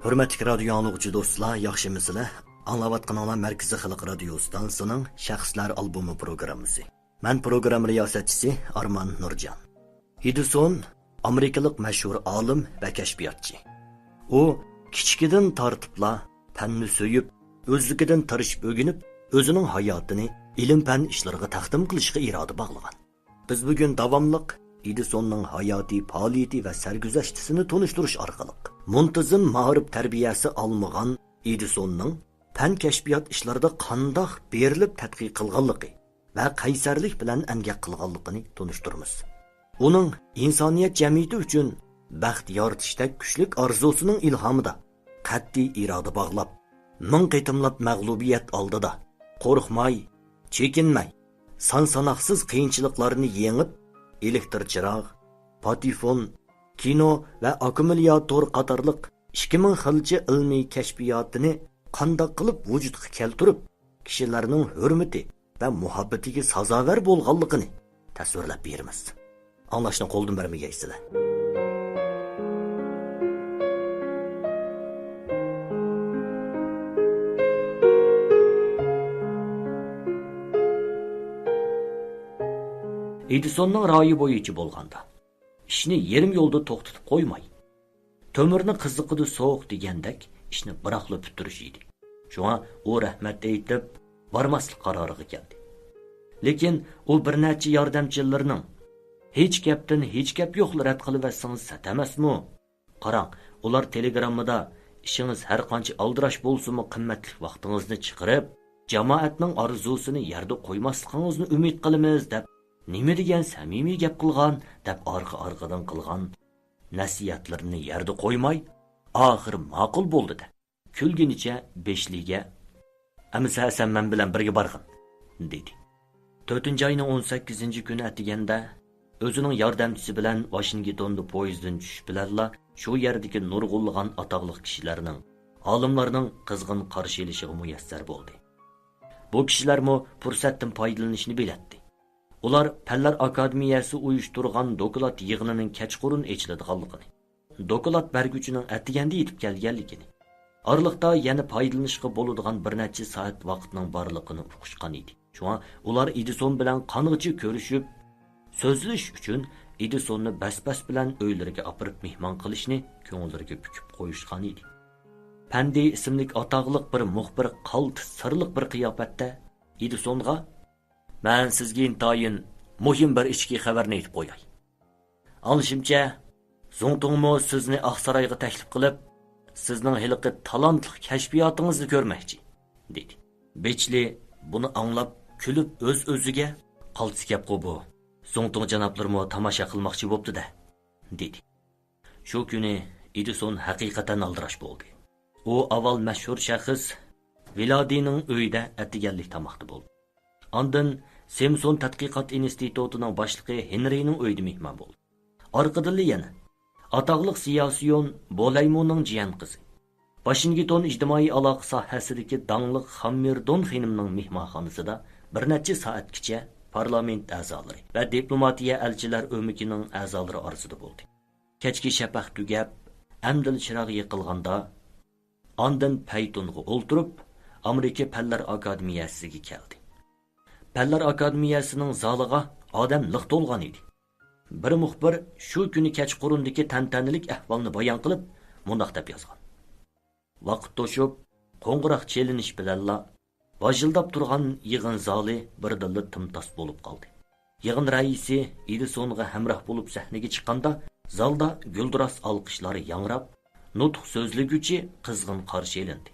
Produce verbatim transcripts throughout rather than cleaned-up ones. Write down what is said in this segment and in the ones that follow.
ھۆرمەتلىك رادىيو ئاڭلىغۇچى دوستلار، ياخشىمۇسىلەر؟ ئاڭلاۋاتقىنىڭلار مەركىزىي خەلق رادىيو ئىستانسىسىنىڭ شەخسلەر ئالبومى پروگراممىسى. مەن پروگرامما رىياسەتچىسى ئارمان نۇرجان. ئېدىسون ئامېرىكىلىق مەشھۇر ئالىم ۋە كەشپىياتچى. ئۇ كىچىكىدىن تارتىپلا پەننى سۆيۈپ، ئۆزلۈكىدىن تىرىشىپ ئۆگىنىپ، ئۆزىنىڭ ھاياتىنى ئىلىم-پەن ئىشلىرىغا تەقدىم قىلىشقا ئىرادە باغلىغان. بىز بۈگۈن داۋاملىق ئېدىسوننىڭ ھاياتىي پائالىيىتى ۋە سەرگۈزەشتىسىنى تونۇشتۇرۇش ئارقىلىق، مۇنتىزىم مائارىپ تەربىيەسى ئالمىغان ئېدىسوننىڭ پەن كەشپىيات ئىشلىرىدا قانداق بېرىلىپ تەتقىق قىلغانلىقى ۋە قەيسەرلىك بىلەن ئەمگەك قىلغانلىقىنى تونۇشتۇرىمىز. ئۇنىڭ ئىنسانىيەت جەمئىيىتى ئۈچۈن بەخت يارىتىشتەك كۈچلۈك ئارزۇسىنىڭ ئىلھامىدا قەتئىي ئىرادە باغلاپ، مىڭ قېتىملاپ مەغلۇبىيەت ئالدىدا قورقماي، چېكىنمەي، سان-ساناقسىز قىيىنچىلىقلارنى يېڭىپ، ئېلېكتر چىراغ، پاتېفون، كىنو ۋە ئاككۇمۇلياتور قاتارلىق ئىككى مىڭ خىلچە ئىلمىي كەشپىياتىنى قانداق قىلىپ ۋۇجۇدقا كەلتۈرۈپ، كىشىلەرنىڭ ھۆرمىتى ۋە مۇھەببىتىگە سازاۋەر بولغانلىقىنى تەسۋىرلەپ بېرىمىز. ئاڭلاشنى قولدىن بەرمىگەيسىلەر. ئېدىسوننىڭ رايى بويىچە بولغاندا، ئىشنى يېرىم يولدا توختىتىپ قويماي، تۆمۈرنى قىزىقىدا سوق دېگەندەك ئىشنى بىراقلا پۈتتۈرۈش ئىدى. شۇڭا ئۇ رەھمەت ئېيتىپ، بارماسلىق قارارىغا كەلدى. لېكىن ئۇ بىر نەچچە ياردەمچىلىرىنىڭ، «ھېچ گەپتىن ھېچ گەپ يوقلا رەت قىلىۋەتسىڭىز سەت ئەمەسمۇ؟ قاراڭ، ئۇلار تېلېگراممىدا، ئىشىڭىز ھەر قانچە ئالدىراش بولسىمۇ، قىممەتلىك ۋاقتىڭىزنى چىقىرىپ، جامائەتنىڭ ئارزۇسىنى يەردە قويماسلىقىڭىزنى ئۈمىد قىلىمىز» دەپ، نېمە دېگەن سەمىمىي گەپ قىلغان، دەپ ئارقا-ئارقىدىن قىلغان نەسىھەتلىرىنى يەردە قويماي، ئاخىرى ماقۇل بولدى-دە، كۈلگىنىچە بېشلىگە، «ئەمىسە سەن مەن بىلەن بىرگە بارغىن» دېدى. تۆتىنچى ئاينىڭ ئون سەككىزىنچى كۈنى ئەتىگەندە ئۆزىنىڭ ياردەمچىسى بىلەن ۋاشىنگتوندا پويىزدىن چۈشۈش بىلەنلا شۇ يەردىكى نۇرغۇنلىغان ئاتاقلىق كىشىلەرنىڭ، ئالىملارنىڭ قىزغىن قارشى ئېلىشىغا مۇيەسسەر بولدى. بۇ كىشىلەرمۇ پۇرسەتتىن پايدىلىنىشنى بىلەتتى. ئۇلار پەنلەر ئاكادېمىيەسى ئۇيۇشتۇرغان دوكلات يىغىنىنىڭ كەچقۇرۇن ئېچىلىدىغانلىقىنى، دوكلات بەرگۈچىنىڭ ئەتىگەندە يېتىپ كەلگەنلىكىنى، ئارىلىقتا يەنە پايدىلىنىشقا بولىدىغان بىر نەچچە سائەت ۋاقىتنىڭ بارلىقىنى ئۇقۇشقان ئىدى. شۇڭا ئۇلار ئېدىسون بىلەن قانغىچە كۆرۈشۈپ، سۆزلىشىش ئۈچۈن ئېدىسوننى بەس-بەس بىلەن ئۆيلىرىگە ئاپىرىپ مېھمان قىلىشنى كۆڭۈللىرىگە پۈكۈپ قويۇشقان ئىدى. پەندى ئىسىملىك ئاتاقلىق بىر مۇخبىر قالتىس سىرلىق بىر قىياپەتتە ئېدىسونغا، «مەن سىزگە ئىنتايىن مۇھىم بىر ئىچكى خەۋەرنى ئېيتىپ قوياي. ئاڭلىشىمچە، زۇڭتۇڭمۇ سىزنى ئاقسارايغا تەكلىپ قىلىپ، سىزنىڭ ھېلىقى تالانتلىق كەشپىياتىڭىزنى كۆرمەكچى» دېدى. بېچلى بۇنى ئاڭلاپ كۈلۈپ ئۆز-ئۆزىگە، «قالتىس گەپقۇ بۇ، زۇڭتۇڭ جانابلىرىمۇ تاماشا قىلماقچى بوپتۇ-دە» دېدى. شۇ كۈنى ئېدىسون ھەقىقەتەن ئالدىراش بولدى. ئۇ ئاۋۋال مەشھۇر شەخس ۋىلادىنىڭ ئۆيىدە ئەتىگەنلىك تاماقتا بولدى. ئاندىن سېمسون تەتقىقات ئىنستىتۇتىنىڭ باشلىقى ھېنرىنىڭ ئۆيىدە مېھمان بولدى. ئارقىدىنلا يەنە ئاتاقلىق سىياسىيون بولەيمۇنىڭ جىيەن قىزى، ۋاشىنگتون ئىجتىمائىي ئالاقە ساھەسىدىكى داڭلىق خاممېردون خېنىمنىڭ مېھمانخانىسىدا بىر نەچچە سائەتكىچە پارلامېنت ئەزالىرى ۋە دىپلوماتىيە ئەلچىلەر ئۆمىكىنىڭ ئەزالىرى ئارىسىدا بولدى. كەچكى شەپەق تۈگەپ، ئەمدىلا چىراغ يېقىلغاندا، ئاندىن پەيتۇنغا ئولتۇرۇپ، ئامېرىكا پەنلەر ئاكادېمىيەسىگە كەلدى. پەنلەر ئاكادېمىيەسىنىڭ زالىغا ئادەم لىق تولغان ئىدى. بىر مۇخبىر شۇ كۈنى كەچقۇرۇندىكى تەنتەنىلىك ئەھۋالنى بايان قىلىپ، مۇنداق دەپ يازغان: «ۋاقىت توشۇپ، قوڭغۇراق چېلىنىش بىلەنلا، ۋاژىلداپ تۇرغان يىغىن زالى بىردىنلا تىمتاس بولۇپ قالدى. يىغىن رەئىسى ئېدىسونغا ھەمراھ بولۇپ سەھنىگە چىققاندا، زالدا گۈلدۈراس ئالقىشلار ياڭراپ، نۇتۇق سۆزلىگۈچى قىزغىن قارشى ئېلىندى.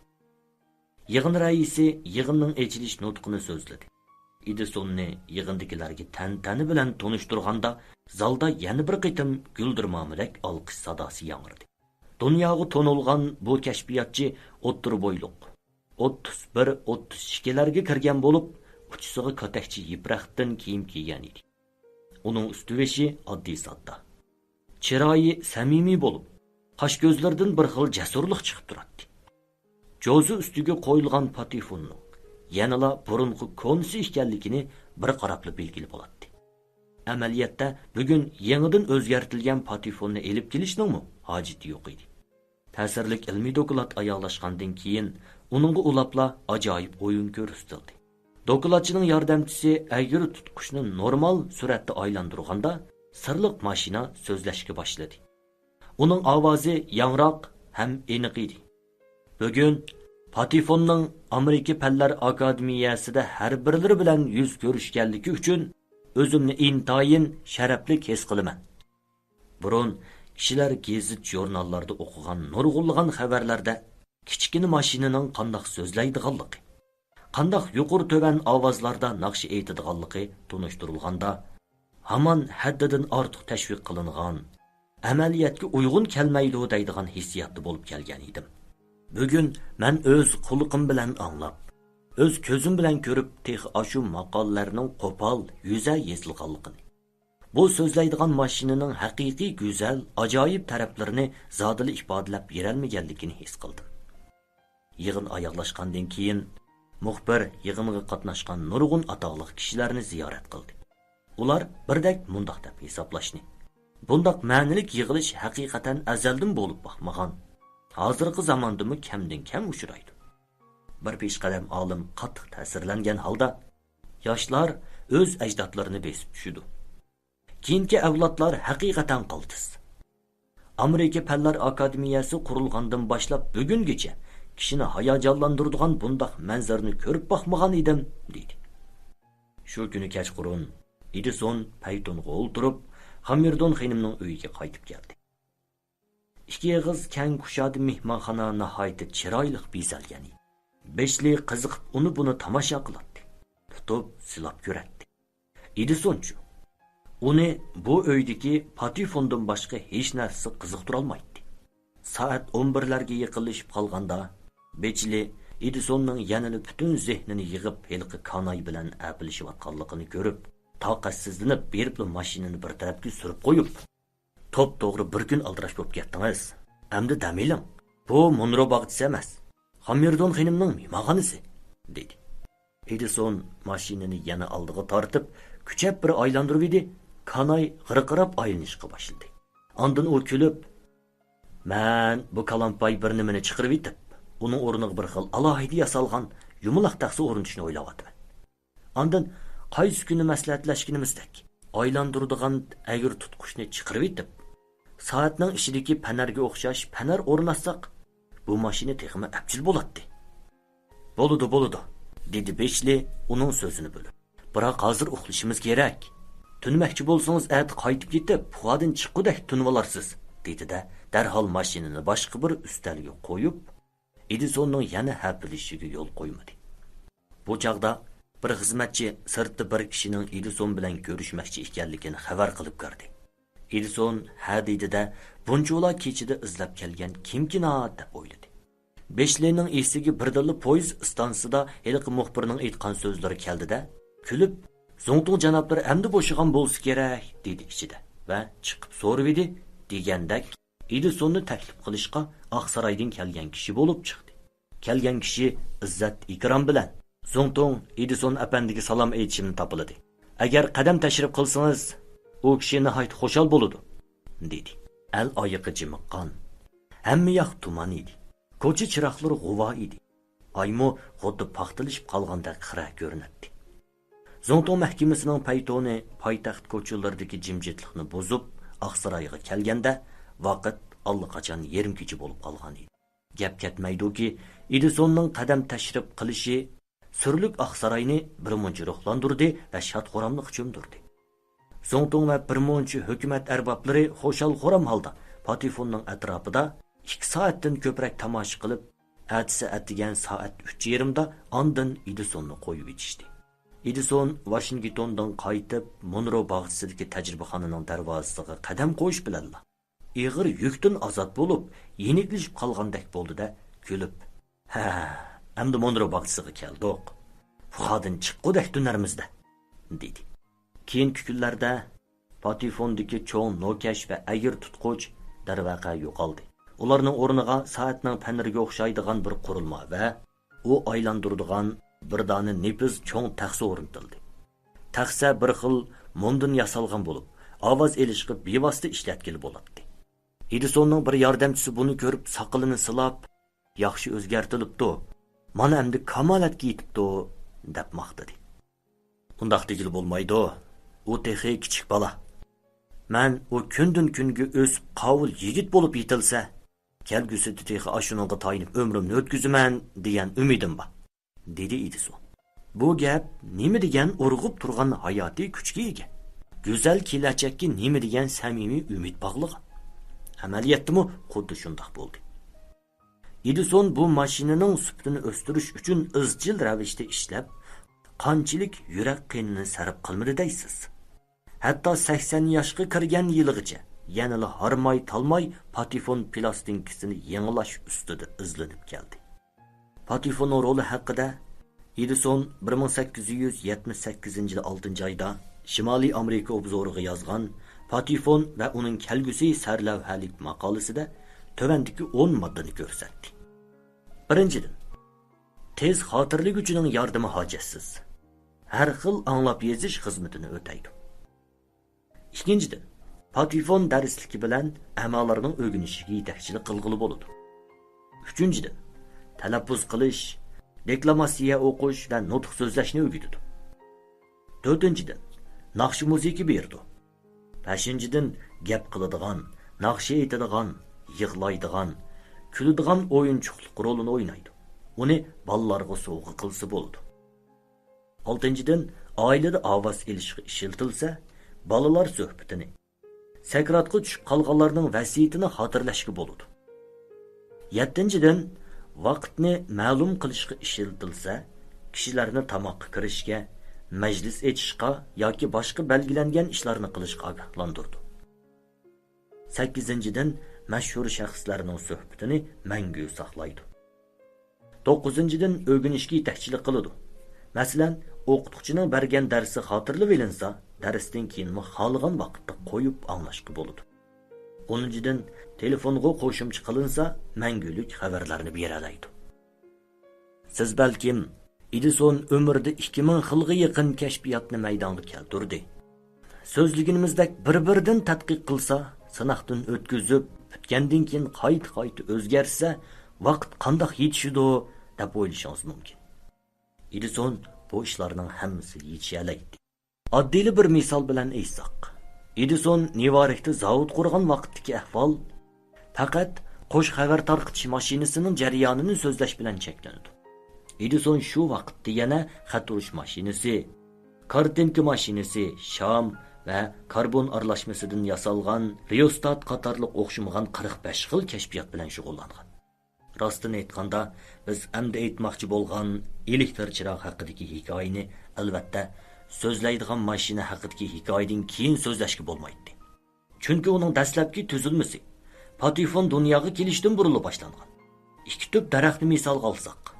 يىغىن رەئىسى يىغىننىڭ ئېچىلىش نۇتقىنى سۆزلىدى. ئېدىسوننى يىغىندىكىلەرگە تەنتەنە بىلەن تونۇشتۇرغاندا، زالدا يەنە بىر قېتىم گۈلدۈرمامىدەك ئالقىش ساداسى ياڭرىدى. دۇنياغا تونۇلغان بۇ كەشپىياتچى ئوتتۇرا بويلۇق، ئوتتۇز بىر، ئوتتۇز ئىككىلەرگە كىرگەن بولۇپ، ئۇچىسىغا كاتەكچە يىپراقتىن كىيىم كىيگەن ئىدى. ئۇنىڭ ئۈستى-بېشى ئاددىي-ساددا. چىرايى سەمىمىي بولۇپ، قاش-كۆزلىرىدىن بىر خىل جەسۇرلۇق چىقىپ تۇراتتى. جوزا ئۈستىگە قويۇلغان پاتېفوننىڭ يەنىلا بۇرۇنقى كونىسى ئىكەنلىكىنى بىر قاراپلا بىلگىلى بولاتتى. ئەمەلىيەتتە، بۈگۈن يېڭىدىن ئۆزگەرتىلگەن پاتېفوننى ئېلىپ كېلىشنىڭمۇ ھاجىتى يوق ئىدى. تەسىرلىك ئىلمىي دوكلات ئاياغلاشقاندىن كېيىن، ئۇنىڭغا ئۇلاپلا ئاجايىپ ئويۇن كۆرسىتىلدى. دوكلاتچىنىڭ ياردەمچىسى ئەگرى تۇتقۇچنى نورمال سۈرئەتتە ئايلاندۇرغاندا، سىرلىق ماشىنا سۆزلەشكە باشلىدى. ئۇنىڭ ئاۋازى ياڭراق ھەم ئېنىق ئىدى. بۈگۈن پاتېفوننىڭ ئامېرىكا پەنلەر ئاكادېمىيەسىدە ھەر بىرلىرى بىلەن يۈز كۆرۈشكەنلىكى ئۈچۈن ئۆزۈمنى ئىنتايىن شەرەپلىك ھېس قىلىمەن. بۇرۇن كىشىلەر گېزىت-ژۇرناللاردا ئوقۇغان نۇرغۇنلىغان خەۋەرلەردە كىچىككىنە ماشىنىنىڭ قانداق سۆزلەيدىغانلىقى، قانداق يۇقىرى-تۆۋەن ئاۋازلاردا ناخشا ئېيتىدىغانلىقى تونۇشتۇرۇلغاندا، ھامان ھەددىدىن ئارتۇق تەشۋىق قىلىنغان، ئەمەلىيەتكە ئۇيغۇن كەلمەيدۇ دەيدىغان ھېسسىياتتا بولۇپ كەلگەن ئىدىم. بۈگۈن مەن ئۆز قۇلىقىم بىلەن ئاڭلاپ، ئۆز كۆزۈم بىلەن كۆرۈپ، تېخى ئاشۇ ماقالىلەرنىڭ قوپال، يۈزە يېزىلغانلىقىنى، بۇ سۆزلەيدىغان ماشىنىنىڭ ھەقىقىي گۈزەل، ئاجايىپ تەرەپلىرىنى زادىلا ئىپادىلەپ بېرەلمىگەنلىكىنى ھېس قىلدىم. يىغىن ئاياغلاشقاندىن كېيىن، مۇخبىر يىغىنغا قاتناشقان نۇرغۇن ئاتاقلىق كىشىلەرنى زىيارەت قىلدى. ئۇلار بىردەك مۇنداق دەپ ھېسابلاشنى، بۇنداق مەنىلىك يىغىلىش ھەقىقەتەن ئەزەلدىن بولۇپ باقمىغان، ھازىرقى زاماندىمۇ كەمدىن كەم ئۇچرايدۇ. بىر پېشقەدەم ئالىم قاتتىق تەسىرلەنگەن ھالدا، ياشلار ئۆز ئەجدادلىرىنى بېسىپ چۈشىدۇ. كېيىنكى ئەۋلادلار ھەقىقەتەن قالتىس. ئامېرىكا پەنلەر ئاكادېمىيەسى قۇرۇلغاندىن باشلاپ بۈگۈنگىچە كىشىنى ھاياجانلاندۇرىدىغان بۇنداق مەنزىرىنى كۆرۈپ باقمىغان ئىدىم، دېدى. شۇ كۈنى كەچقۇرۇن ئېدىسون پەيتونغا ئولتۇرۇپ، خاممېردون خېنىمنىڭ ئۆيىگە قايتىپ كەلدى. ئىككى ئېغىز كەڭ كۇشادە مېھمانخانا ناھايىتى چىرايلىق بېزەلگەن ئىدى. بېچلى قىزىقىپ ئۇنى-بۇنى تاماشا قىلاتتى. تۇتۇپ سىلاپ كۆرەتتى. ئېدىسونچۇ؟ ئۇنى بۇ ئۆيدىكى پاتېفوندىن باشقا ھېچ نەرسە قىزىقتۇرالمايتتى. سائەت ئون بىرلەرگە يېقىنلىشىپ قالغاندا، بېچلى ئېدىسوننىڭ يەنىلا پۈتۈن زېھنىنى يىغىپ، ھېلىقى كاناي بىلەن ئەپلىشىۋاتقانلىقىنى كۆرۈپ، تاقەتسىزلىنىپ بېرىپلا ماشىنىنى بىر تەرەپكە سۈرۈپ قويۇپ، توپتوغرا بىر كۈن ئالدىراش بولۇپ كەتتىڭىز. ئەمدى دەم ئېلىڭ. بۇ مونرو باغچىسى ئەمەس، خاممېردون خېنىمنىڭ مېھمانخانىسى، دېدى. ئېدىسون ماشىنىنى يەنە ئالدىغا تارتىپ، كۈچەپ بىر ئايلاندۇرۇۋىدى، كاناي غىرقىراپ ئايلىنىشقا باشلىدى. ئاندىن ئۇ كۈلۈپ، مەن بۇ كالامپاي بىر نېمىنى چىقىرىۋېتىپ، ئۇنىڭ ئورنىغا بىر خىل ئالاھىدە ياسالغان يۇمىلاق تەخسە ئورنىتىشنى ئويلاۋاتىمەن. ئاندىن قايسى كۈنى مەسلىھەتلەشكىنىمىزدەك، ئايلاندۇرىدىغان ئەگرى تۇتقۇچنى چىقىرىۋېتىپ، سائەتنىڭ ئىچىدىكى پەنەرگە ئوخشاش پەنەر ئورناتساق، بۇ ماشىنا تېخىمۇ ئەپچىل بولاتتى. بولىدۇ، بولىدۇ، دېدى بېچلى ئۇنىڭ سۆزىنى بۆلۈپ. بىراق ھازىر ئۇخلىشىمىز كېرەك. تۈنىمەكچى بولسىڭىز، ئەتە قايتىپ كېتىپ، پۇخادىن چىققۇدەك تۈنۈۋالارسىز، دېدى-دە، دەرھال ماشىنىنى باشقا بىر ئۈستەلگە قويۇپ، ئېدىسوننىڭ يەنە ھەپىلىشىگە يول قويمىدى. بۇ چاغدا بىر خىزمەتچى سىرتتا بىر كىشىنىڭ ئېدىسون بىلەن كۆرۈشمەكچى ئىكەنلىكىنى خەۋەر قىلىپ كىردى. ئېدىسون ھە دېدى-دە، بۇنچىۋالا كېچىدە ئىزدەپ كەلگەن كىمكىنا دەپ ئويلىدى. بېچلىنىڭ ئېسىگە بىردىنلا پويىز ئىستانسىسىدا ھېلىقى مۇخبىرنىڭ ئېيتقان سۆزلىرى كەلدى-دە، كۈلۈپ، زۇڭتۇڭ جانابلىرى ئەمدى بوشىغان بولسا كېرەك، دېدى ئىچىدە ۋە چىقىپ سورىۋىدى، دېگەندەك ئېدىسوننى تەكلىپ قىلىشقا ئاقسارايدىن كەلگەن كىشى بولۇپ چىقتى. كەلگەن كىشى ئىززەت-ئىكرام بىلەن، زۇڭتۇڭ ئېدىسون ئەپەندىگە سالام ئېيتىشىمنى تاپىلىدى. ئەگەر قەدەم تەشرىپ قىلسىڭىز، ئۇ كىشى ناھايىتى خۇشال بولىدۇ، دېدى. ئەل ئايىقى جىمىققان. ھەممە ياق تۇمان ئىدى. كوچا چىراغلىرى غۇۋا ئىدى. ئايمۇ خۇددى پاختىلىشىپ قالغاندەك خىرە كۆرۈنەتتى. زۇڭتۇڭ مەھكىمىسىنىڭ پەيتونى پايتەخت كوچىلىرىدىكى جىمجىتلىقنى بۇزۇپ، ئاقسارايغا كەلگەندە، ۋاقىت ئاللىقاچان يېرىم كېچە بولۇپ قالغان ئىدى. گەپ كەتمەيدۇكى، ئېدىسوننىڭ قەدەم تەشرىپ قىلىشى سۈرلۈك ئاقساراينى بىرمۇنچە روھلاندۇردى ۋە شاد-خۇراملىققا چۆمدۈردى. زۇڭتۇڭ ۋە بىرمۇنچە ھۆكۈمەت ئەربابلىرى خۇشال-خۇرام ھالدا پاتېفوننىڭ ئەتراپىدا ئىككى سائەتتىن كۆپرەك تاماشا قىلىپ، ئەتىسى ئەتىگەن سائەت ئۈچ يېرىمدا ئاندىن ئېدىسوننى قويۇۋېتىشتى. ئېدىسون ۋاشىنگتوندىن قايتىپ، مونرو باغچىسىدىكى تەجرىبىخانىنىڭ دەرۋازىسىغا قەدەم قويۇش بىلەنلا، ئېغىر يۈكتىن ئازاد بولۇپ، يېنىكلىشىپ قالغاندەك بولدى-دە، كۈلۈپ، ھە، ئەمدى مونرو باغچىسىغا كەلدۇق. پۇخادىن چىققۇدەك تۈنەرمىز-دە، دېدى. كېيىنكى كۈنلەردە پاتېفوندىكى چوڭ نوكەش ۋە ئەگرى تۇتقۇچ دەرۋەقە يوقالدى. ئۇلارنىڭ ئورنىغا سائەتنىڭ پەنىرىگە ئوخشايدىغان بىر قۇرۇلما ۋە ئۇ ئايلاندۇرىدىغان بىر دانە نېپىز چوڭ تەخسە ئورنىتىلدى. تەخسە بىر خىل مومدىن ياسالغان بولۇپ، ئاۋاز ئېلىشقا بىۋاسىتە ئىشلەتكىلى بولاتتى. ئېدىسوننىڭ بىر ياردەمچىسى بۇنى كۆرۈپ، ساقىلىنى سىلاپ، «ياخشى ئۆزگەرتىلىپتۇ، مانا ئەمدى كامالەتكە يېتىپتۇ» دەپ ماختىدى. «ئۇنداق دېگىلى بولمايدۇ، ئۇ تېخى كىچىك بالا. مەن ئۇ كۈندىن-كۈنگە ئۆسۈپ، قاۋۇل يىگىت بولۇپ يېتىلسە، كەلگۈسىدە تېخى ئاشۇنىڭغا تايىنىپ ئۆمرۈمنى ئۆتكۈزىمەن دېگەن ئۈمىدىم بار»، دېدى ئېدىسون. بۇ گەپ نېمە دېگەن ئۇرغۇپ تۇرغان ھاياتىي كۈچكە ئىگە. گۈزەل كېلەچەككە نېمە دېگەن سەمىمىي ئۈمىد باغلىغان. ئەمەلىيەتتىمۇ خۇددى شۇنداق بولدى. ئېدىسون بۇ ماشىنىنىڭ سۈپىتىنى ئۆستۈرۈش ئۈچۈن ئىزچىل رەۋىشتە ئىشلەپ، قانچىلىك يۈرەك قېنىنى سەرپ قىلمىدى دەيسىز. ھەتتا سەكسەن ياشقا كىرگەن يىلىغىچە يەنىلا ھارماي-تالماي پاتېفون پىلاستىنكىسىنى يېڭىلاش ئۈستىدە ئىزلىنىپ كەلدى. پاتېفوننىڭ رولى ھەققىدە ئېدىسون بىر مىڭ سەككىز يۈز يەتمىش سەككىزىنچى يىلى ئالتىنچى ئايدا شىمالىي ئامېرىكا ئوبزورىغا يازغان «پاتېفون ۋە ئۇنىڭ كەلگۈسى» سەرلەۋھەلىك ماقالىسىدە تۆۋەندىكى ئون ماددىنى كۆرسەتتى. بىرىنچىدىن، تېز خاتىرىلىگۈچىنىڭ ياردىمى ھاجەتسىز. ھەر خىل ئاڭلاپ يېزىش خىزمىتىنى ئۆتەيدۇ. ئىككىنچىدىن، پاتېفون دەرسلىكى بىلەن ئەمالارنىڭ ئۆگىنىشىگە يېتەكچىلىك قىلغىلى بولىدۇ. ئۈچىنچىدىن، تەلەپپۇز قىلىش، دېكلاماتسىيە ئوقۇش ۋە نۇتۇق سۆزلەشنى ئۆگىتىدۇ. تۆتىنچىدىن، ناخشا مۇزىكا بېرىدۇ. بەشىنچىدىن، گەپ قىلىدىغان، ناخشا ئېيتىدىغان، يىغلايدىغان، كۈلىدىغان ئويۇنچۇقلۇق رولىنى ئوينايدۇ. ئۇنى بالىلارغا سوۋغا قىلسا بولىدۇ. ئالتىنچىدىن، ئائىلىدە ئاۋاز ئېلىشقا ئىشلىتىلسە، بالىلار سۆھبىتىنى، سەكراتقا چۈشۈپ قالغانلارنىڭ ۋەسىيىتىنى خاتىرىلەشكە بولىدۇ. يەتتىنچىدىن، ۋاقىتنى مەلۇم قىلىشقا ئىشلىتىلسە، كىشىلەرنى تاماققا كىرىشكە، مەجلىس ئېچىشقا ياكى باشقا بەلگىلەنگەن ئىشلارنى قىلىشقا ئاگاھلاندۇرىدۇ. سەككىزىنچىدىن، مەشھۇر شەخسلەرنىڭ سۆھبىتىنى مەڭگۈ ساقلايدۇ. توققۇزىنچىدىن، ئۆگىنىشكە يېتەكچىلىك قىلىدۇ. مەسىلەن، ئوقۇتقۇچىنىڭ بەرگەن دەرسى خاتىرىلىۋېلىنسا، دەرستىن كېيىنمۇ خالىغان ۋاقىتتا قويۇپ ئاڭلاشقا بولىدۇ. ئونىنچىدىن، تېلېفونغا قوشۇمچە قىلىنسا، مەڭگۈلۈك خەۋەرلەرنى بېرەلەيدۇ. سىز بەلكىم، ئېدىسون ئۆمرىدە ئىككى مىڭ خىلغا يېقىن كەشپىياتنى مەيدانغا كەلتۈردى. سۆزلىگىنىمىزدەك بىر-بىرىدىن تەتقىق قىلسا، سىناقتىن ئۆتكۈزۈپ، پۈتكەندىن كېيىن قايتا-قايتا ئۆزگەرتسە، ۋاقىت قانداق يېتىشىدۇ، دەپ ئويلىشىڭىز مۇمكىن. ئېدىسون بۇ ئىشلارنىڭ ھەممىسىگە يېتىشەلەيتتى. ئاددىيلا بىر مىسال بىلەن ئېيتساق، ئېدىسون نيۇ يوركتا زاۋۇت قۇرغان ۋاقىتتىكى ئەھۋال پەقەت قوش خەۋەر تارقىتىش ماشىنىسىنىڭ جەريانىنى سۆزلەش بىلەن چەكلىنىدۇ. ئېدىسون شۇ ۋاقىتتا يەنە خەت ئۇرۇش ماشىنىسى، كارتىنكا ماشىنىسى، شام ۋە كاربون ئارىلاشمىسىدىن ياسالغان رىئوستات قاتارلىق ئوخشىمىغان قىرىق بەش خىل كەشپىيات بىلەن شۇغۇللانغان. راستىنى ئېيتقاندا، بىز ئەمدى ئېيتماقچى بولغان ئېلېكتر چىراغ ھەققىدىكى ھېكايىنى، ئەلۋەتتە، سۆزلەيدىغان ماشىنا ھەققىدىكى ھېكايىدىن كېيىن سۆزلەشكە بولمايتتى. چۈنكى ئۇنىڭ دەسلەپكى تۈزۈلمىسى پاتېفون دۇنياغا كېلىشتىن بۇرۇنلا باشلانغان. ئىككى تۈپ دەرەخنى مىسالغا ئالساق،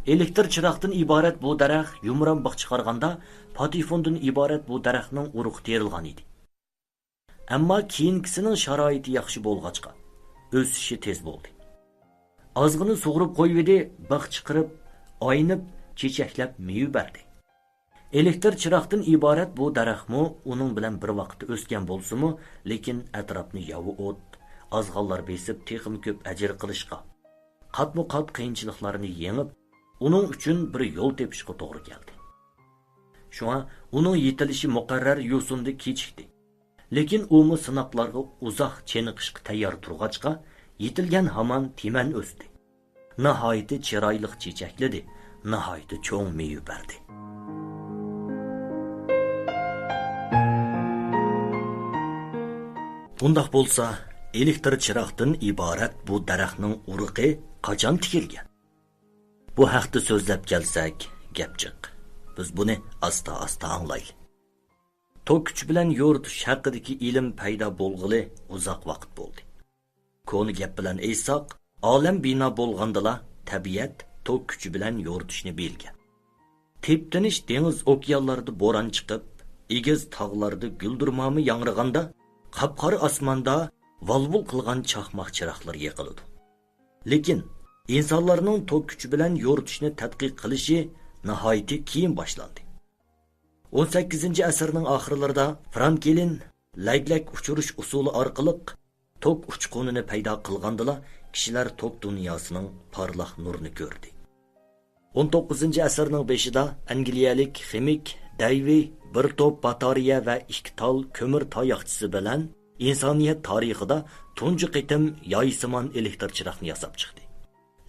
ئېلېكتر چىراغدىن ئىبارەت بۇ دەرەخ يۇمران بىخ چىقارغاندا، پاتېفوندىن ئىبارەت بۇ دەرەخنىڭ ئۇرۇقى تېرىلغان ئىدى. ئەمما كېيىنكىسىنىڭ شارائىتى ياخشى بولغاچقا، ئۆسۈشى تېز بولدى. ئازغىنە سۇغۇرۇپ قويۇۋىدى، بىخ چىقىرىپ، ئاينىپ، چېچەكلەپ مېۋە بەردى. ئېلېكتر چىراغدىن ئىبارەت بۇ دەرەخمۇ ئۇنىڭ بىلەن بىر ۋاقىتتا ئۆسكەن بولسىمۇ، لېكىن ئەتراپنى ياۋا ئوت، ئازغانلار بېسىپ تېخىمۇ كۆپ ئەجىر قىلىشقا، قاتمۇ قات قىيىنچىلىقلارنى يېڭىپ، ئۇنىڭ ئۈچۈن بىر يول تېپىشقا توغرا كەلدى. شۇڭا ئۇنىڭ يېتىلىشى مۇقەررەر يوسۇندا كېچىكتى. لېكىن ئۇمۇ سىناقلارغا ئۇزاق چېنىقىشقا تەييار تۇرغاچقا، يېتىلگەن ھامان تىمەن ئۆستى. ناھايىتى چىرايلىق چېچەكلىدى، ناھايىتى چوڭ مېۋە بەردى. ئۇنداق بولسا، ئېلېكتر چىراغدىن ئىبارەت بۇ دەرەخنىڭ ئۇرۇقى قاچان تىكىلگەن؟ بۇ ھەقتە سۆزلەپ كەلسەك، گەپ جىق. بىز بۇنى ئاستا-ئاستا ئاڭلايلى. توك كۈچى بىلەن يورۇتۇش ھەققىدىكى ئىلىم پەيدا بولغىلى ئۇزاق ۋاقىت بولدى. كونا گەپ بىلەن ئېيتساق، ئالەم بىنا بولغاندىلا تەبىئەت توك كۈچى بىلەن يورۇتۇشنى بىلگەن. تىپتىنىش دېڭىز ئوكيانلاردا بوران چىقىپ، ئېگىز تاغلاردا گۈلدۈرمامە ياڭرىغاندا، قاپقارا ئاسماندا ۋال-ۋۇل قىلغان چاقماق چىراغلىرى يېقىلىدۇ. لېكىن ئىنسانلارنىڭ توك كۈچى بىلەن يورۇتۇشنى تەتقىق قىلىشى ناھايىتى كېيىن باشلاندى. ئون سەككىزىنچى ئەسىرنىڭ ئاخىرلىرىدا فرانكلىن لەگلەك ئۇچۇرۇش ئۇسۇلى ئارقىلىق توك ئۇچقۇنىنى پەيدا قىلغاندىلا، كىشىلەر توك دۇنياسىنىڭ پارلاق نۇرىنى كۆردى. ئون توققۇزىنچى ئەسىرنىڭ بېشىدا ئەنگلىيەلىك خىمىك دەيۋى بىر توپ باتارېيە ۋە ئىككى تال كۆمۈر تاياقچىسى بىلەن ئىنسانىيەت تارىخىدا تۇنجى قېتىم يايسىمان ئېلېكتر چىراغنى ياساپ چىقتى.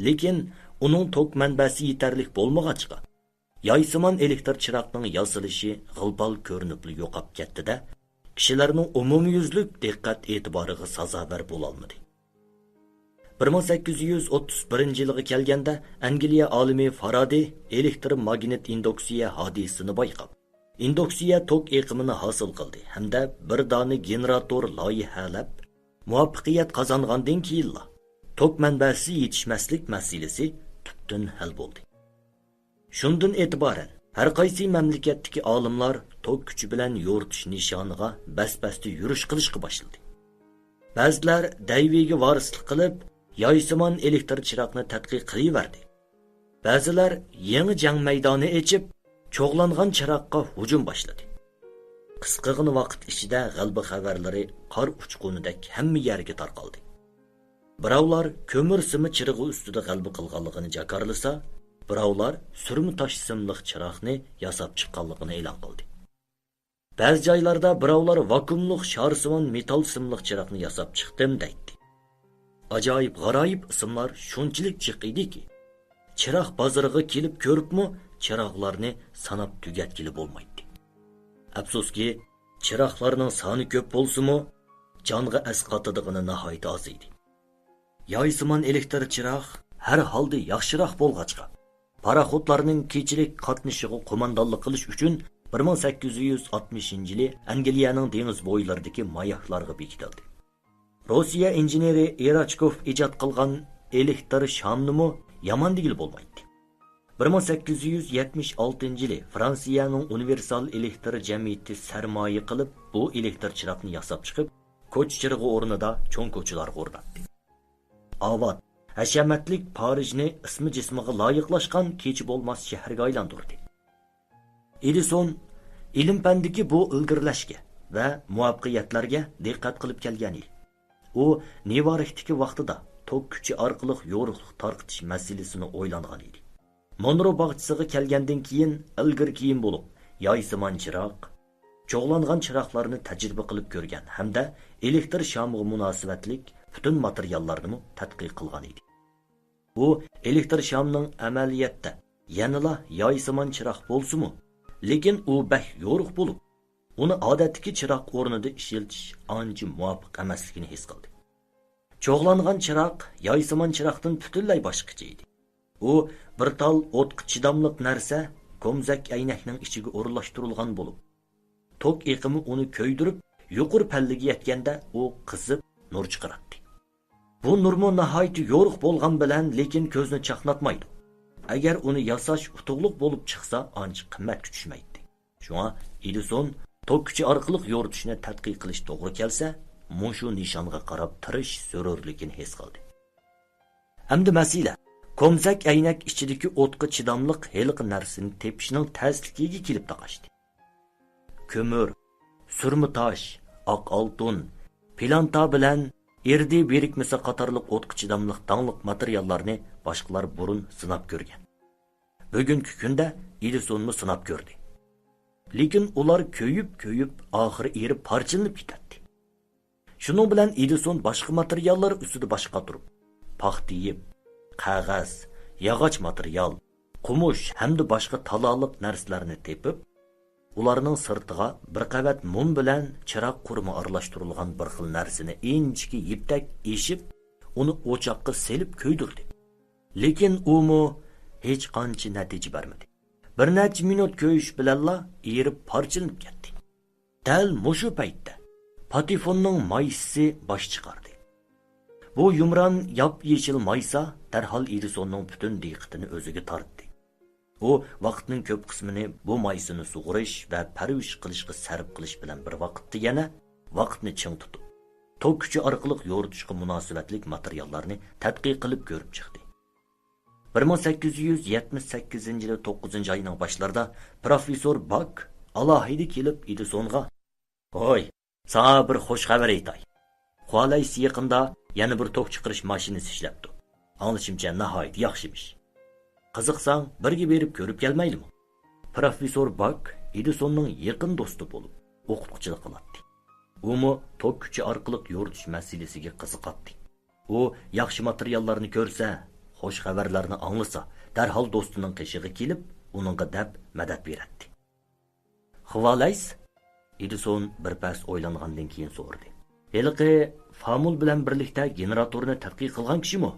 لېكىن ئۇنىڭ توك مەنبەسى يېتەرلىك بولمىغاچقا، يايسىمان ئېلېكتر چىراغنىڭ ياسىلىشى غىل-پال كۆرۈنۈپلا يوقاپ كەتتى-دە، كىشىلەرنىڭ ئومۇميۈزلۈك دىققەت ئېتىبارىغا سازاۋەر بولالمىدى. بىر مىڭ سەككىز يۈز ئوتتۇز بىرىنچى يىلىغا كەلگەندە، ئەنگلىيە ئالىمى فارادېي ئېلېكتر ماگنىت ئىندۇكسىيە ھادىسىسىنى بايقاپ، ئىندۇكسىيە توك ئېقىمىنى ھاسىل قىلدى ھەمدە بىر دانە گېنېراتور لايىھەلەپ، مۇۋەپپەقىيەت قازانغاندىن كېيىنلا، توك مەنبەسى يېتىشمەسلىك مەسىلىسى تۈپتىن ھەل بولدى. شۇندىن ئېتىبارەن، ھەر قايسى مەملىكەتتىكى ئالىملار توك كۈچى بىلەن يورۇتۇش نىشانىغا بەس-بەستە يۈرۈش قىلىشقا باشلىدى. بەزىلەر دەيۋىگە ۋارىسلىق قىلىپ، يايسىمان ئېلېكتر چىراغنى تەتقىق قىلىۋەردى. بەزىلەر يېڭى جەڭ مەيدانى ئېچىپ، چوغلانغان چىراغقا ھۇجۇم باشلىدى. قىسقىغىنە ۋاقىت ئىچىدە غەلىبە خەۋەرلىرى قار ئۇچقۇنىدەك ھەممە يەرگە تارقالدى. بىراۋلار كۆمۈر سىمى چىرىغى ئۈستىدە غەلىبە قىلغانلىقىنى جاكارلىسا، بىراۋلار سۈرمە تاش سىملىق چىراغنى ياساپ چىققانلىقىنى ئېلان قىلدى. بەزى جايلاردا بىراۋلار ۋاكۇئۇملۇق شارسىمان مېتال سىملىق چىراغنى ياساپ چىقتىم دەيتتى. ئاجايىپ-غارايىپ ئىسىملار شۇنچىلىك جىق ئىدىكى، چىراغ بازىرىغا كېلىپ كۆرۈپمۇ چىراغلارنى ساناپ تۈگەتكىلى بولمايتتى. ئەپسۇسكى، چىراغلارنىڭ سانى كۆپ بولسىمۇ، جانغا ئەسقاتىدىغىنى ناھايىتى ئاز ئىدى. يايسىمان ئېلېكتر چىراغ ھەر ھالدا ياخشىراق بولغاچقا، پاراخوتلارنىڭ كېچىلىك قاتنىشىغا قوماندانلىق قىلىش ئۈچۈن بىر مىڭ سەككىز يۈز ئاتمىشىنچى يىلى ئەنگلىيەنىڭ دېڭىز بويلىرىدىكى ماياكلارغا بېكىتىلدى. روسىيە ئىنژېنېرى ئېراچكوف ئىجاد قىلغان ئېلېكتر شامنىمۇ يامان دېگىلى بولمايتتى. بىر مىڭ سەككىز يۈز يەتمىش ئالتىنچى يىلى فرانسىيەنىڭ ئۇنىۋېرسال ئېلېكتر جەمئىيىتى سەرمايە قىلىپ، بۇ ئېلېكتر چىراغنى ياساپ چىقىپ، كوچا چىرىغى ئورنىدا چوڭ كوچىلارغا ئورناتتى. ئاۋات، ھەشەمەتلىك پارىژنى ئىسمى جىسمىغا لايىقلاشقان كېچە بولماس شەھەرگە ئايلاندۇردى. ئېدىسون ئىلىم-پەندىكى بۇ ئىلگىرىلەشكە ۋە مۇۋەپپەقىيەتلەرگە دىققەت قىلىپ كەلگەن ئىدى. ئۇ نيۇ يوركتىكى ۋاقتىدا توك كۈچى ئارقىلىق يورۇقلۇق تارقىتىش مەسىلىسىنى ئويلانغان ئىدى. مونرو باغچىسىغا كەلگەندىن كېيىن ئىلگىرى-كېيىن بولۇپ، يايسىمان چىراغ، چوغلانغان چىراغلارنى تەجرىبە قىلىپ كۆرگەن ھەمدە ئېلېكتر شامىغا مۇناسىۋەتلىك پۈتۈن ماتېرىياللارنىمۇ تەتقىق قىلغان ئىدى. ئۇ ئېلېكتر شامنىڭ ئەمەلىيەتتە يەنىلا يايسىمان چىراغ بولسىمۇ، لېكىن ئۇ بەك يورۇق بولۇپ، ئۇنى ئادەتتىكى چىراغ ئورنىدا ئىشلىتىش ئانچە مۇۋاپىق ئەمەسلىكىنى ھېس قىلدى. چوغلانغان چىراغ يايسىمان چىراغدىن پۈتۈنلەي باشقىچە ئىدى. ئۇ بىر تال ئوتقا چىداملىق نەرسە، كومزەك ئەينەكنىڭ ئىچىگە ئورۇنلاشتۇرۇلغان بولۇپ، توك ئېقىمى ئۇنى كۆيدۈرۈپ، يۇقىرى پەللىگە يەتكەندە ئۇ قىزىپ نۇر چىقىراتتى. بۇ نۇرمۇ ناھايىتى يورۇق بولغان بىلەن، لېكىن كۆزنى چاقناتمايدۇ. ئەگەر ئۇنى ياساش ئۇتۇقلۇق بولۇپ چىقسا، ئانچە قىممەتكە چۈشمەيتتى. شۇڭا ئېدىسون توك كۈچى ئارقىلىق يورۇتۇشنى تەتقىق قىلىش توغرا كەلسە، مۇشۇ نىشانغا قاراپ تىرىشىش زۆرۈرلۈكىنى ھېس قىلدى. ئەمدى مەسىلە، كومزەك ئەينەك ئىچىدىكى ئوتقا چىداملىق ھېلىقى نەرسىنى تېپىشنىڭ تەسلىكىگە كېلىپ تاقاشتى. كۆمۈر، سۈرمە تاش، ئاق ئالتۇن، پىلانتا بىلەن ئىردىي بىرىكمىسى قاتارلىق ئوتقا چىداملىق داڭلىق ماتېرىياللارنى باشقىلار بۇرۇن سىناپ كۆرگەن. بۈگۈنكى كۈندە ئېدىسونمۇ سىناپ كۆردى. لېكىن ئۇلار كۆيۈپ-كۆيۈپ، ئاخىرى ئېرىپ پارچىلىنىپ كېتەتتى. شۇنىڭ بىلەن ئېدىسون باشقا ماتېرىياللار ئۈستىدە باش قاتۇرۇپ، پاختا يىپ، قەغەز، ياغاچ ماتېرىيال، قومۇش ھەمدە باشقا تالالىق نەرسىلەرنى تېپىپ، ئۇلارنىڭ سىرتىغا بىر قەۋەت مۇم بىلەن چىراغ قۇرۇمى ئارىلاشتۇرۇلغان بىر خىل نەرسىنى ئىنچىكە يىپتەك ئېشىپ، ئۇنى ئوچاققا سېلىپ كۆيدۈردى. لېكىن ئۇمۇ ھېچقانچە نەتىجە بەرمىدى. بىر نەچچە مىنۇت كۆيۈش بىلەنلا ئېرىپ پارچىلىنىپ كەتتى. دەل مۇشۇ پەيتتە پاتېفوننىڭ مايسىسى باش چىقاردى. بۇ يۇمران ياپيېشىل مايسا دەرھال ئېدىسوننىڭ پۈتۈن دىققىتىنى ئۆزىگە تارتتى. ئۇ ۋاقىتنىڭ كۆپ قىسمىنى بۇ مايسىنى سۇغۇرۇش ۋە پەرۋىش قىلىشقا سەرپ قىلىش بىلەن بىر ۋاقىتتا يەنە ۋاقىتنى چىڭ تۇتۇپ، توك كۈچى ئارقىلىق يورۇتۇشقا مۇناسىۋەتلىك ماتېرىياللارنى تەتقىق قىلىپ كۆرۈپ چىقتى. بىر مىڭ سەككىز يۈز يەتمىش سەككىزىنچى يىلى توققۇزىنچى ئاينىڭ باشلىرىدا پروفېسسور باك ئالاھىدە كېلىپ ئېدىسونغا، ھوي، ساڭا بىر خۇش خەۋەر ئېيتاي. خۇالەيس يېقىندا يەنە بىر توك چىقىرىش ماشىنىسى ئىشلەپتۇ. ئاڭلىشىمچە، ناھايىتى ياخشىمىش. قىزىقساڭ، بىرگە بېرىپ كۆرۈپ كەلمەيلىمۇ؟ پروفېسسور باك ئېدىسوننىڭ يېقىن دوستى بولۇپ، ئوقۇتقۇچىلىق قىلاتتى. ئۇمۇ توك كۈچى ئارقىلىق يورۇتۇش مەسىلىسىگە قىزىقاتتى. ئۇ ياخشى ماتېرىياللارنى كۆرسە، خۇش خەۋەرلەرنى ئاڭلىسا، دەرھال دوستىنىڭ قېشىغا كېلىپ، ئۇنىڭغا دەپ مەدەت بېرەتتى. خۇالەيس؟ ئېدىسون بىر پەس ئويلانغاندىن كېيىن سورىدى. ھېلىقى فامۇل بىلەن بىرلىكتە گېنېراتورنى تەتقىق قىلغان كىشىمۇ؟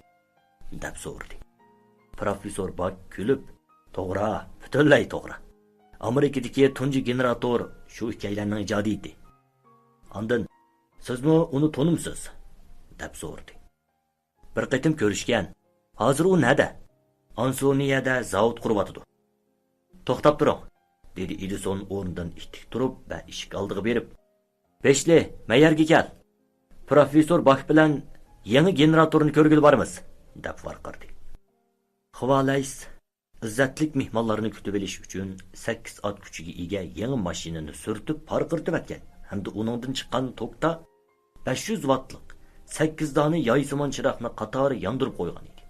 دەپ سورىدى. پروفېسسور باك كۈلۈپ، توغرا، پۈتۈنلەي توغرا. ئامېرىكىدىكى تۇنجى گېنېراتور شۇ ئىككىيلەننىڭ ئىجادىيىتى. ئاندىن، سىزمۇ ئۇنى تونۇمسىز؟ دەپ سورىدى. بىر قېتىم كۆرۈشكەن. ھازىر ئۇ نەدە؟ ئانسونىيەدە زاۋۇت قۇرۇۋاتىدۇ. توختاپ تۇرۇڭ، دېدى ئېدىسون ئورنىدىن ئىتتىك تۇرۇپ ۋە ئىشىك ئالدىغا بېرىپ، بېشلى، مەيەرگە كەل. پروفېسسور باك بىلەن يېڭى گېنېراتورنى كۆرگىلى بارىمىز، دەپ ۋارقىرىدى. خۇالەيس ئىززەتلىك مېھمانلارنى كۈتۈۋېلىش ئۈچۈن سەككىز ئات كۈچىگە ئىگە يېڭى ماشىنىنى سۈرتۈپ پارقىرىتىۋەتكەن ھەمدە ئۇنىڭدىن چىققان توكتا بەش يۈز ۋاتلىق سەككىز دانە يايسىمان چىراغنى قاتارى ياندۇرۇپ قويغان ئىدى.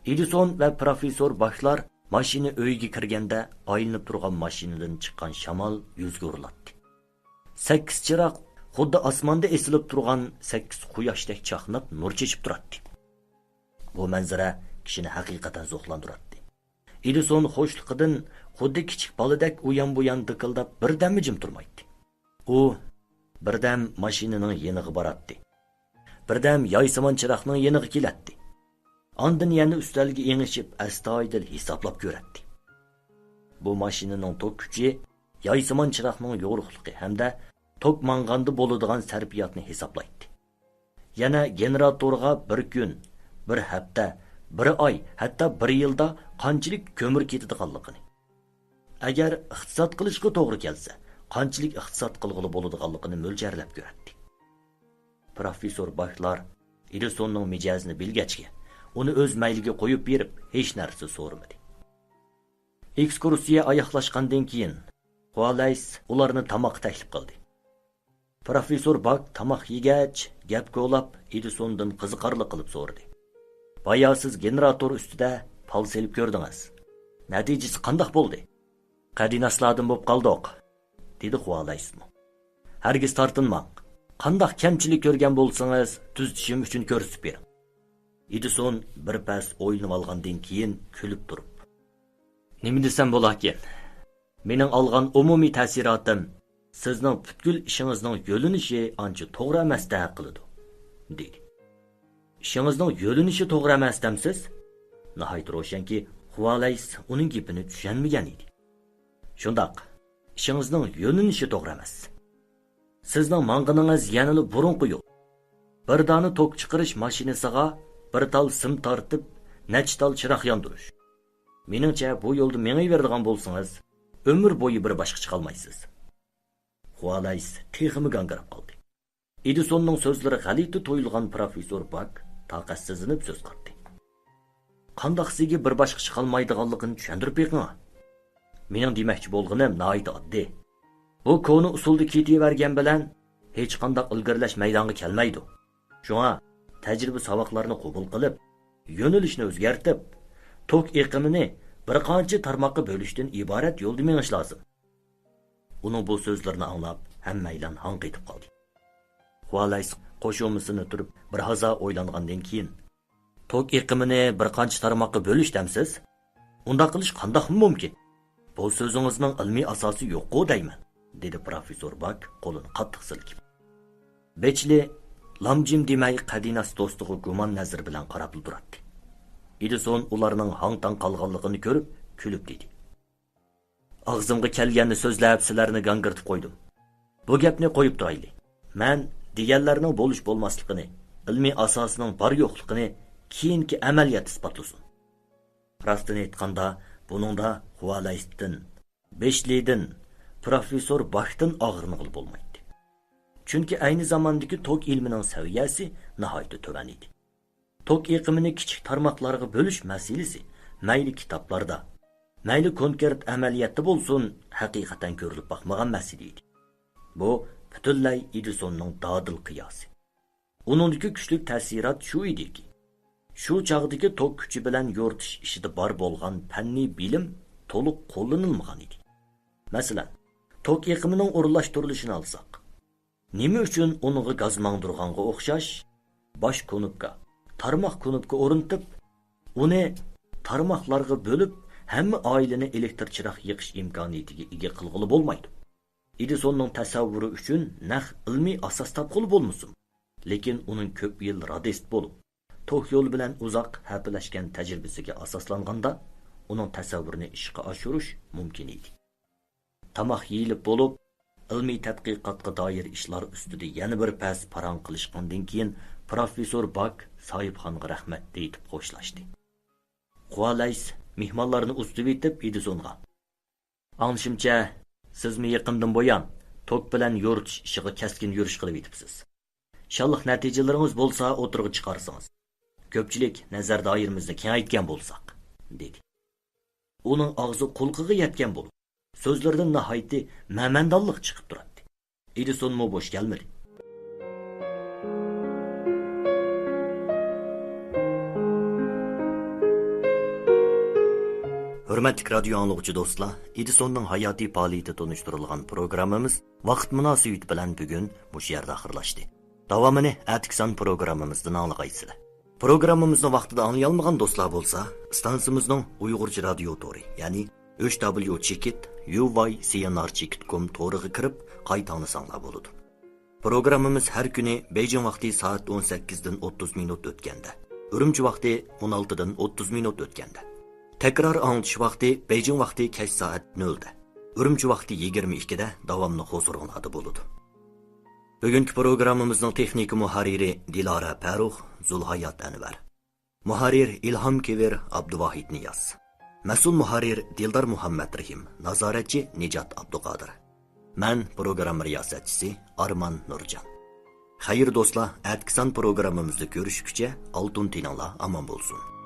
ئېدىسون ۋە پروفېسسور باكلار ماشىنا ئۆيىگە كىرگەندە، ئايلىنىپ تۇرغان ماشىنىدىن چىققان شامال يۈزگە ئۇرۇلاتتى. سەككىز چىراغ خۇددى ئاسماندا ئېسىلىپ تۇرغان سەككىز قۇياشتەك چاقناپ نۇر چېچىپ تۇراتتى. بۇ مەنزىرە كىشىنى ھەقىقەتەن زوقلاندۇراتتى. ئېدىسون خۇشلۇقىدىن خۇددى كىچىك بالىدەك ئۇيان-بۇيان دىكىلداپ بىردەممۇ جىم تۇرمايتتى. ئۇ بىردەم ماشىنىنىڭ يېنىغا باراتتى. بىردەم يايسىمان چىراغنىڭ يېنىغا كېلەتتى. ئاندىن يەنە ئۈستەلگە ئېڭىشىپ، ئەستايىدىل ھېسابلاپ كۆرەتتى. بۇ ماشىنىنىڭ توك كۈچى يايسىمان چىراغنىڭ يورۇقلۇقى ھەمدە توك ماڭغاندا بولىدىغان سەرپىياتنى ھېسابلايتتى. يەنە گېنېراتورغا بىر كۈن، بىر ھەپتە، بىر ئاي، ھەتتا بىر يىلدا قانچىلىك كۆمۈر كېتىدىغانلىقىنى، ئەگەر ئىقتىساد قىلىشقا توغرا كەلسە، قانچىلىك ئىقتىساد قىلغىلى بولىدىغانلىقىنى مۆلچەرلەپ كۆرەتتى. پروفېسسور باكلار ئېدىسوننىڭ مىجەزىنى بىلگەچكە، ئۇنى ئۆز مەيلىگە قويۇپ بېرىپ، ھېچ نەرسە سورىمىدى. ئېكسكۇرسىيە ئاياغلاشقاندىن كېيىن، خۇالەيس ئۇلارنى تاماققا تەكلىپ قىلدى. پروفېسسور باك تاماق يېگەچ، گەپ كولاپ، ئېدىسوندىن قىزىقارلىق قىلىپ سورىدى. بايا سىز گېنېراتور ئۈستىدە پال سېلىپ كۆردىڭىز. نەتىجىسى قانداق بولدى؟ قەدىناسلاردىن بولۇپ قالدۇق، دېدى خۇالەيسمۇ. ھەرگىز تارتىنماڭ. قانداق كەمچىلىك كۆرگەن بولسىڭىز، تۈزىتىشىم ئۈچۈن كۆرسىتىپ بېرىڭ. ئېدىسون بىر پەس ئويلىنىۋالغاندىن كېيىن كۈلۈپ تۇرۇپ، نېمە دېسەم بولاركىن؟ مېنىڭ ئالغان ئومۇمىي تەسىراتىم سىزنىڭ پۈتكۈل ئىشىڭىزنىڭ يۆنىلىشى ئانچە توغرا ئەمەستەك قىلىدۇ، دېدى. ئىشىڭىزنىڭ يۆنىلىشى توغرا ئەمەس دەمسىز؟ ناھايىتى روشەنكى، خۇالەيس ئۇنىڭ گېپىنى چۈشەنمىگەن ئىدى. شۇنداق، ئىشىڭىزنىڭ يۆنىلىشى توغرا ئەمەس. سىزنىڭ ماڭغىنىڭىز يەنىلا بۇرۇنقى يول. بىر دانە توك چىقىرىش ماشىنىسىغا بىر تال سىم تارتىپ، نەچچە تال چىراغ ياندۇرۇش. مېنىڭچە، بۇ يولدا مېڭىۋېرىدىغان بولسىڭىز، ئۆمۈر بويى بىر باشقا چىقالمايسىز. خۇالەيس تېخىمۇ گاڭگىراپ قالدى. ئېدىسوننىڭ سۆزلىرى غەلىتە تۇيۇلغان پروفېسسور باك تاقەتسىزلىنىپ سۆز قاتتى. قانداقسىگە بىر باشقا چىقالمايدىغانلىقىنى چۈشەندۈرۈپ بېقىڭا. مېنىڭ دېمەكچى بولغىنىم ناھايىتى ئاددىي. بۇ كونا ئۇسۇلدا كېتىۋەرگەن بىلەن ھېچقانداق ئىلگىرىلەش مەيدانغا كەلمەيدۇ. شۇڭا تەجرىبە ساۋاقلارنى قوبۇل قىلىپ، يۆنىلىشنى ئۆزگەرتىپ، توك ئېقىمىنى بىر قانچە تارماققا بۆلۈشتىن ئىبارەت يولدا مېڭىش لازىم. ئۇنىڭ بۇ سۆزلىرىنى ئاڭلاپ، ھەممەيلەن ھاڭ قېتىپ قالدى. خۇالەيس قوشۇمىسىنى تۈرۈپ، بىر ھازا ئويلانغاندىن كېيىن، توك ئېقىمىنى بىر قانچە تارماققا بۆلۈش دەمسىز؟ ئۇنداق قىلىش قانداقمۇ مۇمكىن؟ بۇ سۆزىڭىزنىڭ ئىلمىي ئاساسى يوققۇ دەيمەن، دېدى پروفېسسور باك قولىنى قاتتىق سىلكىپ. بېچلى لامجىم دېمەي، قەدىناس دوستىغا گۇمان نەزىرى بىلەن قاراپلا تۇراتتى. ئېدىسون ئۇلارنىڭ ھاڭ-تاڭ قالغانلىقىنى كۆرۈپ، كۈلۈپ دېدى. ئاغزىمغا كەلگەننى سۆزلەپ، سىلەرنى گاڭگىرىتىپ قويدۇم. بۇ گەپنى قويۇپ تۇرايلى. مەن دېگەنلەرنىڭ بولۇش-بولماسلىقىنى، ئىلمىي ئاساسىنىڭ بار-يوقلۇقىنى كېيىنكى ئەمەلىيەت ئىسپاتلىسۇن. راستىنى ئېيتقاندا، بۇنىڭدا خۇالەيستىن، بېشلىدىن، پروفېسسور باكتىن ئاغرىنغىلى بولمايتتى. چۈنكى ئەينى زاماندىكى توك ئىلمىنىڭ سەۋىيەسى ناھايىتى تۆۋەن ئىدى. توك ئېقىمىنى كىچىك تارماقلارغا بۆلۈش مەسىلىسى مەيلى كىتابلاردا، مەيلى كونكرېت ئەمەلىيەتتە بولسۇن، ھەقىقەتەن كۆرۈلۈپ باقمىغان مەسىلە ئىدى. بۇ پۈتۈنلەي ئېدىسوننىڭ دادىل قىياسى. ئۇنىڭدىكى كۈچلۈك تەسىرات شۇ ئىدىكى، شۇ چاغدىكى توك كۈچى بىلەن يورۇتۇش ئىشىدا بار بولغان پەننىي بىلىم تولۇق قوللىنىلمىغان ئىدى. مەسىلەن، توك ئېقىمىنىڭ ئورۇنلاشتۇرۇلۇشىنى ئالساق، نېمە ئۈچۈن ئۇنىڭغا گاز ماڭدۇرغانغا ئوخشاش باش كۇنۇپكا، تارماق كۇنۇپكا ئورنىتىپ، ئۇنى تارماقلارغا بۆلۈپ، ھەممە ئائىلىنى ئېلېكتر چىراغ يېقىش ئىمكانىيىتىگە ئىگە قىلغىلى بولمايدۇ؟ ئېدىسوننىڭ تەسەۋۋۇرى ئۈچۈن نەق ئىلمىي ئاساس تاپقىلى بولمىسۇن، لېكىن ئۇنىڭ كۆپ يىل رادىست بولۇپ، توك يولى بىلەن ئۇزاق ھەپىلەشكەن تەجرىبىسىگە ئاساسلانغاندا، ئۇنىڭ تەسەۋۋۇرىنى ئىشقا ئاشۇرۇش مۇمكىن ئىدى. تاماق يېيىلىپ بولۇپ، ئىلمىي تەتقىقاتقا دائىر ئىشلار ئۈستىدە يەنە بىر پەس پاراڭ قىلىشقاندىن كېيىن، پىروفېسسور باك ساھىبخانغا رەھمەت دېيىتىپ خوشلاشتى. خۇالەيس مېھمانلارنى ئۇزىتىۋېتىپ ئېدىسونغا، ئاڭلىشىمچە، سىزمۇ يېقىندىن بۇيان توك بىلەن يورۇتۇش ئىشىغا كەسكىن يۈرۈش قىلىۋېتىپسىز. شانلىق نەتىجىلىرىڭىز بولسا ئوتتۇرىغا چىقارسىڭىز، كۆپچىلىك نەزەر دائىرىمىزنى كېڭەيتكەن بولساق، دېدى. ئۇنىڭ ئاغزى قۇلىقىغا يەتكەن بولۇپ، سۆزلىرىدىن ناھايىتى مەمەندانلىق چىقىپ تۇراتتى. ئېدىسونمۇ بوش كەلمىدى. ھۆرمەتلىك رادىيو ئاڭلىغۇچى دوستلار، ئېدىسوننىڭ ھاياتىي پائالىيىتى تونۇشتۇرۇلغان پروگراممىمىز ۋاقىت مۇناسىۋىتى بىلەن بۈگۈن مۇشۇ يەردە ئاخىرلاشتى. داۋامىنى ئەتىكى سان پروگراممىمىزدىن ئاڭلىغايسىلەر. پروگراممىمىزنى ۋاقتىدا ئاڭلىيالمىغان دوستلار بولسا، ئىستانسىمىزنىڭ ئۇيغۇرچە رادىيو تورى، يەنى ئۈچ دبليۇ چېكىت يۇ ۋاي سى ئېن ئار چېكىت كوم تورىغا كىرىپ قايتا ئاڭلىساڭلار بولىدۇ. پروگراممىمىز ھەر كۈنى بېيجىڭ ۋاقتى سائەت ئون سەككىزدىن ئوتتۇز مىنۇت ئۆتكەندە، ئۈرۈمچى ۋاقتى ئون ئالتىدىن ئوتتۇز مىنۇت ئۆتكەندە، تەكرار ئاڭلىتىش ۋاقتى بېيجىڭ ۋاقتى كەچ سائەت نۆلدە، ئۈرۈمچى ۋاقتى يىگىرمە ئىككىدە داۋاملىق ھۇزۇرۇڭلاردا بولىدۇ. بۈگۈنكى پروگراممىمىزنىڭ تېخنىكا مۇھەررىرى دىلارا پەرۇخ، زۇلھايات ئەنۋەر. مۇھەررىر ئىلھام كېۋىر، ئابدۇۋاھىت نىياز. مەسئۇل مۇھەررىر دىلدار مۇھەممەترېھىم، نازارەتچى نىجات ئابدۇقادىر. مەن پروگرامما رىياسەتچىسى ئارمان نۇرجان. خەير دوستلار، ئەتىكى سان پروگراممىمىزدا كۆرۈشكۈچە ئالتۇن تېنىڭلار ئامان بولسۇن.